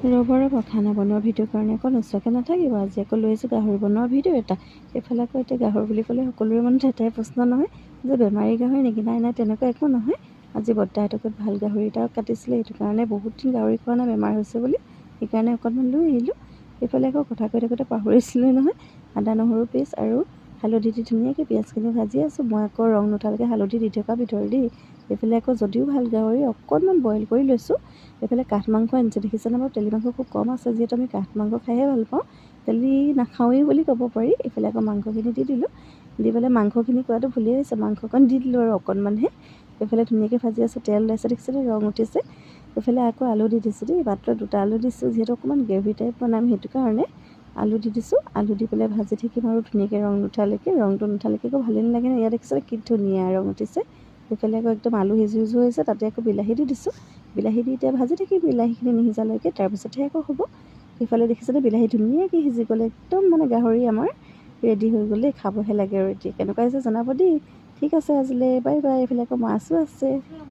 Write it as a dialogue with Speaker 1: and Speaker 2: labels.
Speaker 1: ৰ'ব ৰ'ব, খানা বনোৱা ভিডিঅ'ৰ কাৰণে আকৌ নোচোৱাকৈ নাথাকিব। আজি আকৌ লৈ আহিছোঁ গাহৰি বনোৱা ভিডিঅ' এটা। এইফালে আকৌ এতিয়া গাহৰি বুলি ক'লে সকলোৰে মনত এটাই প্ৰশ্ন নহয় যে বেমাৰী গাহৰি নেকি? নাই নাই, তেনেকুৱা একো নহয়। আজি বৰ্তাহঁতৰ ঘৰত ভাল গাহৰি এটা কাটিছিলে, সেইটো কাৰণে বহুত দিন গাহৰি খোৱা নাই, বেমাৰ হৈছে বুলি, সেইকাৰণে অকণমান লৈ আহিলোঁ। এইফালে আকৌ কথা কৈ থাকোঁতে পাহৰিছিলোঁৱে নহয়, আদা নহৰু পেষ্ট আৰু হালধি দি ধুনীয়াকৈ পিঁয়াজখিনি ভাজি আছোঁ। মই আকৌ ৰং নুঠালৈকে হালধি দি থকা বিধৰ দেই। এইফালে আকৌ যদিও ভাল গাহৰি, অকণমান বইল কৰি লৈছোঁ। এইফালে কাঠ মাংস আনিছে, দেখিছেনে বাৰু? তেলি মাংস খুব কম আছে, যিহেতু আমি কাঠ মাংস খাইহে ভাল পাওঁ, তেলি নাখাওঁৱেই বুলি ক'ব পাৰি। এইফালে আকৌ মাংসখিনি দি দিলোঁ। দি পেলাই মাংসখিনি কোৱাটো ভুলেই হৈছে, মাংসকণ দি দিলোঁ আৰু অকণমানহে। এইফালে ধুনীয়াকৈ ভাজি আছোঁ, তেল ওলাইছে, দেখিছেনে? ৰং উঠিছে। এইফালে আকৌ আলু দি দিছোঁ দেই, মাত্ৰ দুটা আলু দিছোঁ, যিহেতু অকণমান গ্ৰেভি টাইপ বনাম, সেইটো কাৰণে আলু দি দিছোঁ। আলু দি পেলাই ভাজি থাকিম আৰু ধুনীয়াকৈ ৰং নুঠালৈকে। ৰংটো নুঠালৈকে আকৌ ভালেই নালাগে ন? ইয়াত দেখিছে কি ধুনীয়া ৰং উঠিছে। সেইফালে আকৌ একদম আলু সিজো সিজো হৈছে, তাতে আকৌ বিলাহী দি দিছোঁ। বিলাহী দি এতিয়া ভাজি থাকিম বিলাহীখিনি নিসিজালৈকে, তাৰপিছতহে আকৌ হ'ব। সেইফালে দেখিছেনে, বিলাহী ধুনীয়াকৈ সিজি গ'লে, একদম মানে গাহৰি আমাৰ ৰেডি হৈ গ'লে, খাবহে লাগে আৰু। এতিয়া কেনেকুৱা হৈছে জনাব দেই। ঠিক আছে, আজিলৈ বাই বাই। এইফালে আকৌ মাছো আছে।